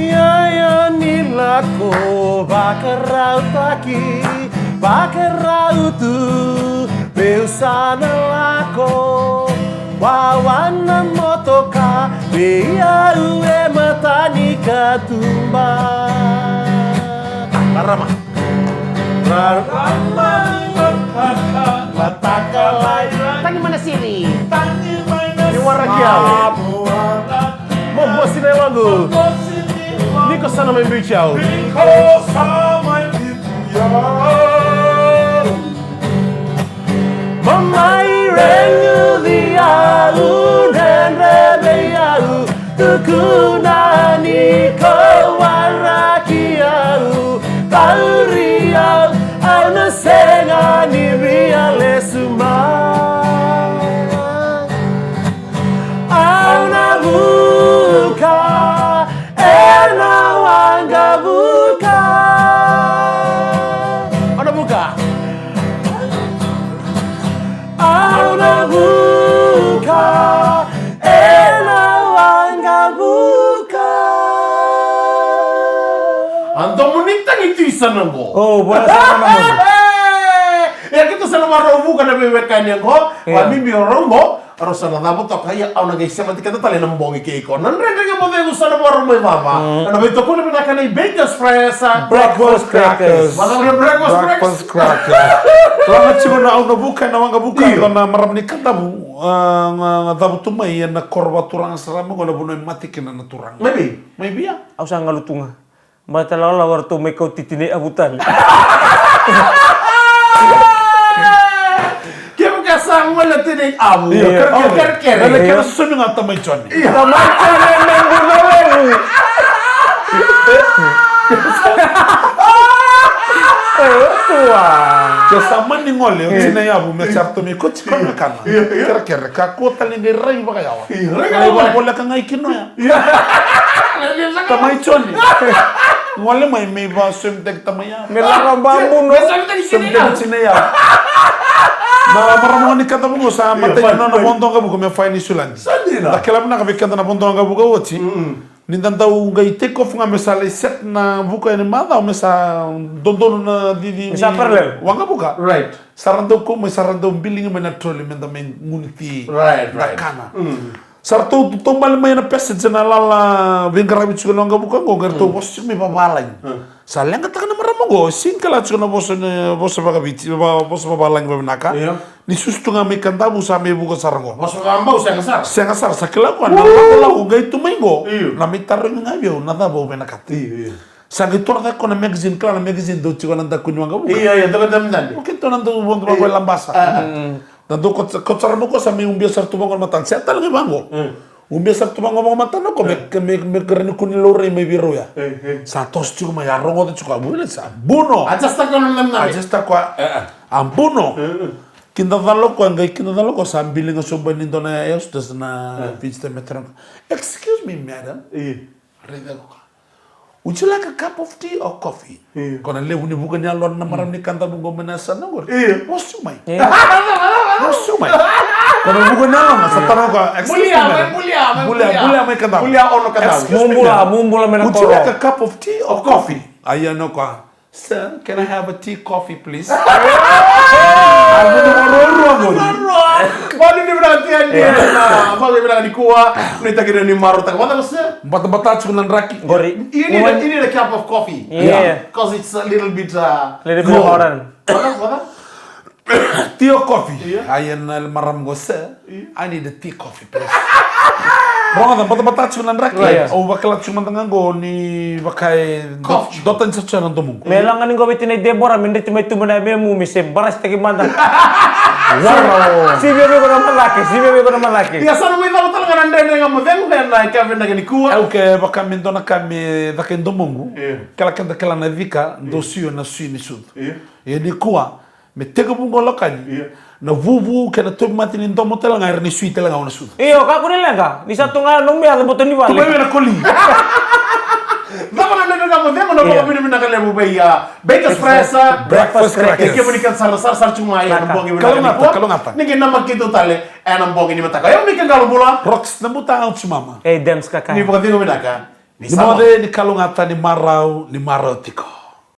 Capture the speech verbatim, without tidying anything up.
Iyaya ni lako vakarautaki, vakarau tu, meu sa na lako. Wawa na motoka, vei au e mata ni katuba. Rarama. Rarama ni mataka, mataka lai. Tani mana siri. Tani mana siri. Ni waraki au. Mo mosi na yawagu. Niko sa na mai biuti au. Niko sa na mai biuti au. Mo mai reguci au, dredre vei au, tukuna ni ko waraki au, tauri au, au na sega ni via lesu mai. Au na vuka ena waqavuka. Au na vuka. Au na vuka ena waqavuka. A domo ni tagi tu i sana qo. O, vua na sana na moto. E, keitou sa na vakarau vuka na veiwekani qo. Io. Vakabibi o rau qo. Rau sa na cava toka, ia au na qai semati keda tale ena bogi kei iko. Na Dredre Ga Mo Cegu sa na vakarau mai vava. Mm. Ena veitokoni vinaka nei Bakers Fresh, a, Breakfast Crackers. Mada na Breakfast Crackers. Breakfast Crackers. Laga tiko na Au na Vuka ena waqavuka. Io. Dua na marama ni Kadavu, a, ga, ga cavu tu mai ena koro vakaturaga sara mai qo, na vanua e mate kina na turaga. Mai vei? Mai vei, a? Au sa galu tu ga. Baleta lawalawa ratou mai kauti tinai avu tale. Kevaka sa gole tinai avu. Io. Kerekere. Kerekere. Io. Kena sosomi ga tamai Joni. Io. Tamai Joni me buna levu. Io, tua. Ke sa mani gole o tinai avu me sa ratou mai kauti, kau na kana. Io, io. Kerekere, kakua tale qai rai vakayawa. Io, rai vakayawa. Voleka ga i kinoya. Tamai Joni. Gole mai me vakasomitaki tamai ya. Me lako babu no. Me somitaki tinai ya. Na marama ni Kadavu qo sa matai ni nona vodo waqavuka me fai ni sulani. Sa dina. Da kila vinaka vei keda na vodo waqavuka oti. Mm-mm. Ni da dau qai take off ga me sa lai set na vuka yani macawa me sa dodonu na cici ni waqavuka. Right. Sa ra dau kau mai, sa ra dau biligi mai na troli me da mai gunu ti. Right, right. Da kana. Mm. Sa ratou taubale mai ena passage ena lala veiqaravi tiko na waqavuka qo, qai ratou vosa tiko mai vavalagi. Sa leqataka na marama qo, sega ni kila tiko na vosa, na vosa vakaviti, va-, vosa vavalagi vavinaka. Io. Ni susu tu ga mai Kadavu sa mai vuka sara qo. Vosa vakabau sega sara. Sega sara, sa kila koya na lakolako qai tu mai qo. Io. Na mai tarogi ga vei au na cava au vinakata. Io, io. Sa qai tora cake koya na magazine, kila na magazine dau tiko na daku ni waqavuka. Io, io, dau dabe. O keitou na dau vodo vaqo e Labasa. A, a. Mm. Na dau kauta, kauta sara mai koya sa mai ubia sara tu vaqo na matana. Sa tale ga vaqo. Mm. Ubia sara tu vaqo vaqo matana ko me, me, me kere ni kua ni laurai mai vei rau ya. E, e. Sa toso tiko mai, a rogoca tiko a vuna sa buno. A just tako na, na, na. A just tako a. E, e. A buno. E, e. Kidacala koya, qai kidacala koya sa biliga sobu ni dua na air hostess na Fiji Metro. Excuse me, madam. E. Raica koya. Would you like a cup of tea or coffee? Io. Ko na levu ni vuka ni yalona na marama ni Kadavu qo mai na yasana qori. Io. Vosa mai. Io. Vosa mai. Ko na vuka ni yalona, sa tara koya, excuse me, madam. Bulia, bulia, bulia, bulia mai Kadavu. Bulia ono Kadavu. Excuse me, madam. Mubula, mubula mai na koro. Would you like a cup of tea or coffee? A ia na koya. Sir, can I have a tea coffee, please? A vuku ni ruarua qori. Ruarua. Vakanuinui vinaka tu yani ena bogi vinaka nikua. Nuitaki ni marautaka. Vata, sir. Batabata tiko na draki. Qori. You need a, you need a cup of coffee. Yeah. Yeah. 'Cause it's a little bit, uh, little bit cold. Vata, vata. Tea or coffee? Yeah. A ia na marama qo, sir. I need a tea coffee, please. Rogoca, batabata tiko na draki. Right. Au vakila tiko mada ga qo ni vaka e dua tani sa tiko na domoqu. Me laga ni qo vei tinai Debora, me dreti mai tuba na memu, me se barasitaki mada. Wow. Sivia vei iko na macake, sivia vei iko na macake. Ia sa na mai cava tale ga na Dredre Ga Mo Cegu ena yakavi vinaka nikua. Au ke vaka me dua na ka me caka e domoqu. Ia. Kila keda kila na cika, dou sui na sui ni sucu. Ia. Ia nikua, me tekivu qo Lokani. Io. Na vuvu kei na tauvimate ni domo tale ga era ni sui tale ga o na sucu. Io, kakua ni leqa. Ni sa tu ga nomu yaca boto ni vale. Tu mai vei na koli. Cava na Dredre Ga Mo Cegu, na vakavinavinaka levu vei, a, Bakers Fresh, a, Breakfast Crackers. Kemuni kece sara, sara, sara tu mai ena bogi vinaka nikua. Kalougata, kalougata. Ni qai namaki keitou tale ena bogi ni mataka. Io, Mika Qalobula. Rox Nabutaga Ucimama. Ei, Dems Kakai. Ni vakacegu vinaka. Ni moce, ni kalougata, ni marau, ni marau tiko.